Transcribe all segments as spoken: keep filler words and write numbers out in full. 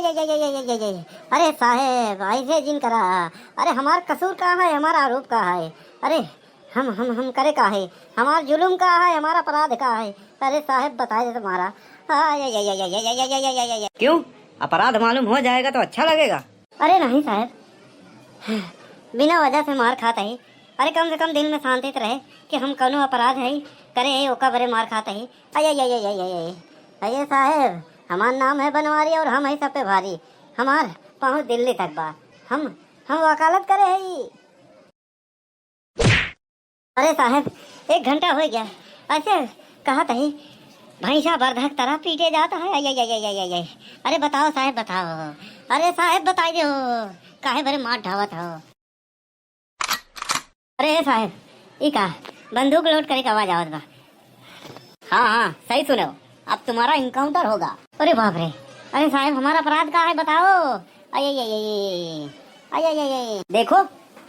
ये, ये, ये, ये, ये, ये, ये। अरे साहेब, ऐसे जिन करा। अरे हमार कसूर का है, हमार आरोप का है? अरे हम, हम, हम करे का है? हमार जुलुम का है, हमार अपराध का है? अरे साहेब, बताए दे तुम्हारा। हाँ, ये, ये, ये। क्यों? अपराध मालूम हो जाएगा तो अच्छा लगेगा। अरे नहीं साहेब, बिना वजह से मार खात है। अरे कम से कम दिल में शांति तो रहे कि हम कौनो अपराध है करे है, ओका बरे मार खात है। अये, अये, अये, अये, अये। अये साहेब, हमार नाम है बनवारी और हम है सब पे भारी। हमार पहुँच दिल्ली तक बा। हम, हम वकालत करे है। अरे साहेब, एक घंटा हो गया, ऐसे कहत ही भैंसा बरधा के तरह पीटे जात है। अये, अये, अये, अये, अये। अरे बताओ साहेब, बताओ। अरे साहेब, बताई दे हो, काहे बरे मार ढावत हो? अरे साहेब, ई का बंदूक लोड करे के आवाज आवत बा? हाँ, हाँ, सही सुने हो, अब तुम्हारा इनकाउंटर होगा। अरे बाप रे, अरे साहेब, हमारा अपराध का है, बताओ। अये, अये, अये, अये, अये, अये। देखो,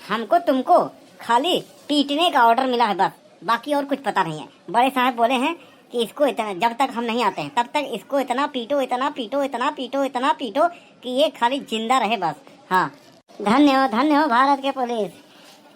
हमको तुमको खाली पीटने का ऑर्डर मिला है बस, बाकी और कुछ पता नहीं है। बड़े साहब बोले हैं कि इसको इतना, जब तक हम नहीं आते हैं, तब तक इसको इतना पीटो, इतना पीटो, इतना पीटो, इतना पीटो कि ये खाली जिंदा रहे बस। हाँ, धन्य हो, धन्य हो भारत के पुलिस।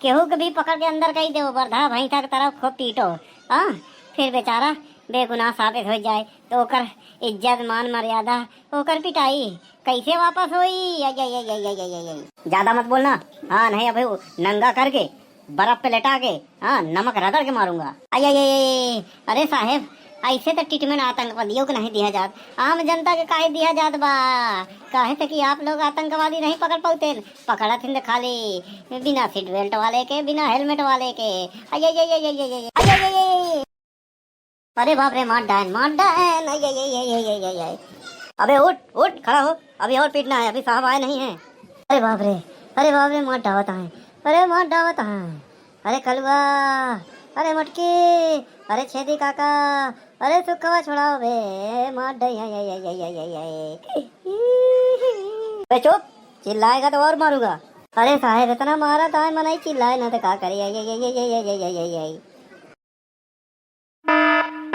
केहू के भी पकड़ के अंदर कई देवो, बरधा भैंसा के तरह खूब पीटो। हाँ, फिर बेचारा बेगुनाह साबित हो जाए तो ओकर इज्जत, मान, मर्यादा, ओकर पिटाई कैसे वापस होई? अय, अय, अय। ज्यादा मत बोलना। हाँ, नहीं अबे वो नंगा करके बर्फ पे लेटा के, हाँ, नमक रगड़ के मारूंगा। अय, अय, अय, अय, अरे साहेब, ऐसे तो ट्रीटमेंट आतंकवादियों को नहीं दिया जात, आम जनता के काहे दिया जात बा? काहे से कि आप लोग आतंकवादी नहीं पकड़ पाते, पकड़त हिंद खाली बिना सीट बेल्ट वाले के, बिना हेलमेट वाले के। अय, अय, अय, अय, अय, अय, अय, अय, अय, अय। अरे बाप रे, मार डायन, मार डायन। अय, अय, अय, अय, अय, अय, अय। अबे उठ, उठ, खड़ा हो, अभी और पीटना है, अभी साहब आए नहीं हैं। अरे बाप रे, अरे बाप रे, मार डावत हैं, अरे मार डावत हैं। अरे कलुआ, अरे मटकी, अरे छेदी काका, अरे सुखवा छुड़ाओ बे, मार डाई, अय, अय, अय। बे चुप, चिल्लाएगा तो और मारूंगा। अरे साहेब, इतना मारा तो है, मनई चिल्लाए ना तो का करे? अय, अय, अय।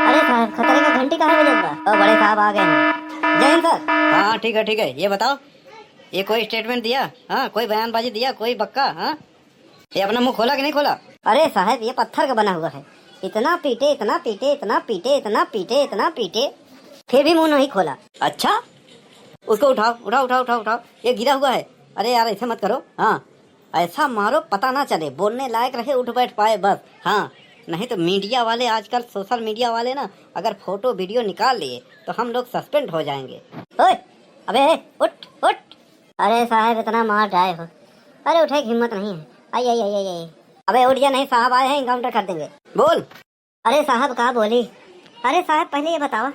अरे साहब, खतरे का घंटी काहे बजत बा? ओ, बड़े साहब आ गए हैं। जय हिंद सर। हाँ, ठीक है, ठीक है। ये बताओ, ये कोई स्टेटमेंट दिया? हाँ, कोई बयानबाजी दिया, कोई बक्का? हाँ, ये अपना मुंह खोला कि नहीं खोला? अरे साहब, ये पत्थर का बना हुआ है। इतना पीटे, इतना पीटे, इतना पीटे, इतना पीटे, इतना पीटे, फिर भी मुंह नहीं खोला। अच्छा, उसको उठाओ, उठाओ, उठाओ, उठाओ, उठाओ। ये गिरा हुआ है। अरे यार, ऐसे मत करो। हाँ, ऐसा मारो, पता ना चले, बोलने लायक रहे, उठ बैठ पाए बस। हाँ, नहीं तो मीडिया वाले, आजकल सोशल मीडिया वाले ना, अगर फोटो वीडियो निकाल लिए तो हम लोग सस्पेंड हो जाएंगे। ओए, अबे, उठ, उठ। अरे साहब, इतना मार डाए हो, अरे उठे की हिम्मत नहीं है। आई, आई, आई, आई, आई। अबे उठ जा, नहीं साहब आए हैं, एनकाउंटर कर देंगे। बोल। अरे साहब, का बोली? अरे साहब, पहले ये बतावा,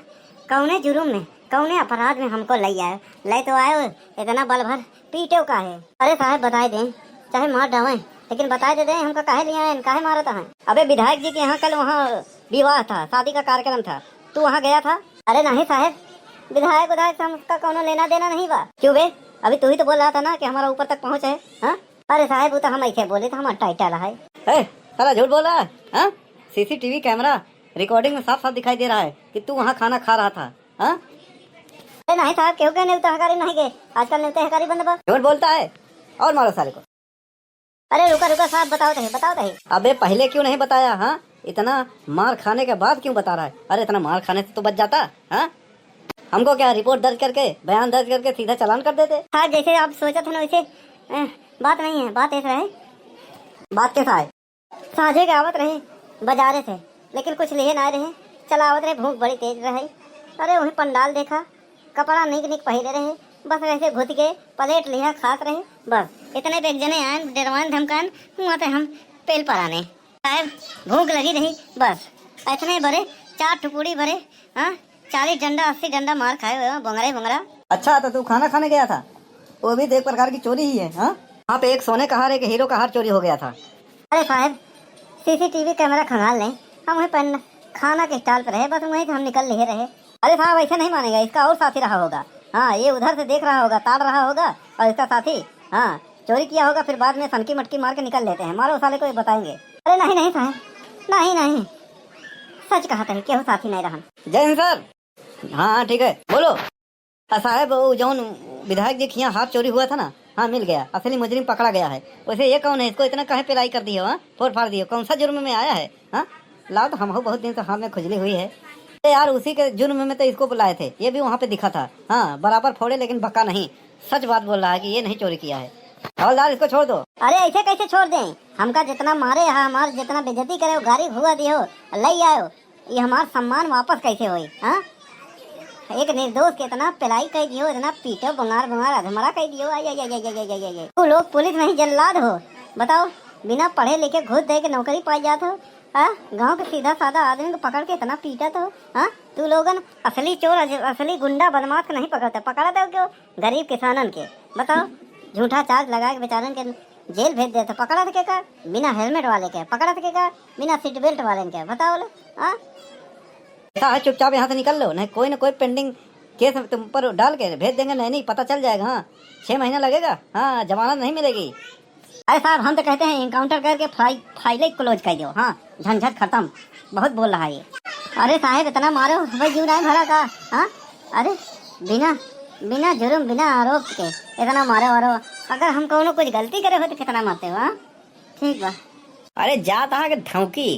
कौने जुर्म में, कौने अपराध में हमको लई आयो? लई तो आयो, इतना बल भर पीट्यो काहे? अरे साहब, बताए दें, चाहे मार डावें, लेकिन बताए दे दें, हमको काहे लिया है, काहे मारत हैं? अबे, विधायक जी के यहाँ कल वहाँ विवाह था, शादी का कार्यक्रम था, तू वहाँ गया था? अरे नहीं साहब, विधायक उधायक से हमका कौनो लेना देना नहीं बा। क्यों बे, अभी तू ही तो बोल रहा था ना कि हमारा ऊपर तक पहुँच है, हाँ? अरे साहब, वो तो हम ऐसे बोले तो हमारा टाइटल है। ए, साला झूठ बोल रहा है, हाँ? सीसीटीवी कैमरा रिकॉर्डिंग में साफ साफ दिखाई दे रहा है कि तू वहाँ खाना खा रहा था, हाँ? अरे नहीं साहब, केहू के नेवता हकारी नहीं गए, आजकल नेवता हकारी बंद बा। झूठ बोलता है, और मारो साले को। अरे रुका, रुका साहब, बताओ तो है, बताओ तो है। अबे पहले क्यों नहीं बताया, हाँ? इतना मार खाने के बाद क्यों बता रहा है? अरे इतना मार खाने से तो बच जाता, हाँ? हमको क्या रिपोर्ट दर्ज करके, बयान दर्ज करके सीधा चालान कर देते? साहब, जैसे आप सोचत हैं ना वैसे, अ, बात नहीं है, बात ऐसा है। बात कैसा है? साँझे के आवत रहे बजारे से, लेकिन कुछ लिहे नाय रहे। चला आवत रहे, भूख बड़ी तेज रहे। अरे वही पंडाल देखा, कपड़ा नीक नीक पहिरे रहे, बस वैसे घुस के प्लेट लिहा खात रहे। बस इतने पे एक जने आयन, डरवान धमकान, हुआ ते हम पेल पराने। साहब, भूख लगी रही, बस इतने बरे चार ठुकुड़ी बरे, हाँ, चालीस डंडा, अस्सी डंडा मार खाए हुए हो, बोंगरा ही बोंगरा। अच्छा, तो तू खाना खाने गया था? वो भी तो एक प्रकार की चोरी ही है, हाँ? वहाँ पे एक सोने का हार, एक हीरो का हार चोरी हो गया था। अरे साहब, सीसीटीवी कैमरा खंगाल लें, हम वहीं पर खाना के स्टॉल पर रहे, बस वहीं से हम निकल लिए रहे। अरे साहब, ऐसे नहीं मानेगा, इसका और साथी रहा होगा। हाँ, ये उधर से देख रहा होगा, ताड़ रहा होगा, और इसका साथी, हाँ, चोरी किया होगा, फिर बाद में सनकी मटकी मार के निकल लेते हैं। मारो साले को, ये बताएंगे। अरे नहीं, नहीं साहब, नहीं, नहीं, सच कहा थे, केहू साथी नहीं रहन। जय हिंद सर। हाँ, हाँ, ठीक है, बोलो। आ साहब, वो जौन विधायक जी के यहाँ हार चोरी हुआ था ना, हाँ, मिल गया, असली मुजरिम पकड़ा गया है। वैसे ये कौन है, इसको इतना काहे पिलाई कर दिए हो, हाँ? फोड़ फाड़ दिए, कौन सा जुर्म में आया है, हाँ? लाओ तो, हमहू बहुत दिन से हाथ में खुजली हुई है। अरे यार, उसी के जुर्म में तो इसको बुलाए थे, ये भी वहाँ पे दिखा था। हाँ, बराबर फोड़े लेकिन भक्का नहीं। सच बात बोल रहा है कि ये नहीं चोरी किया है। हवलदार, इसको छोड़ दो। अरे, ऐसे कैसे छोड़ दें? हमका जितना मारे हा, हमार जितना बेइज्जती करे हो, गारी घुआ दियो, लई आयो, ये हमार सम्मान वापस कैसे होई? हाँ, एक निर्दोष के इतना पिलाई कह दियो, इतना पीटो, बंगार बंगार अधमरा कह दियो। आई, आई, आई, आई, आई, आई, आई, आई। तू लोग पुलिस नहीं, जल्लाद हो। बताओ, बिना पढ़े लिखे घूस दे के नौकरी पाई जात हो। हाँ, गाँव के सीधा साधा आदमी को पकड़ के इतना पीटत हो। हाँ, तू लोगन असली चोर, अस-, असली गुंडा बदमाश के नहीं पकड़ते, पकड़त हो क्यों? गरीब किसानन के। बताओ, झूठा चार्ज लगा के बेचारन के जेल भेज देत हो, पकड़त के का? बिना हेलमेट वाले के पकड़त के का? बिना सीट बेल्ट वाले के। बताओ ले, हाँ? ऐसा है, चुपचाप यहाँ से निकल लो, नहीं कोई ना कोई पेंडिंग केस तुम पर डाल के भेज देंगे। नहीं, नहीं, पता चल जाएगा। हाँ, छः महीना लगेगा। हाँ, जमानत नहीं मिलेगी। अरे साहब, हम तो कहते हैं इनकाउंटर करके फाइ-, फाइलें क्लोज कर दो। हाँ, झंझट खत्म। बहुत बोल रहा है ये। अरे साहब, इतना मारो, भाई जीव नहीं भरा का? हाँ, अरे बिना, बिना जुर्म, बिना आरोप के इतना मारो वारो। अगर हम कौनो कुछ गलती करे हो तो कितना मारते हो? हाँ, ठीक बा। अरे जात हा के धौंकी,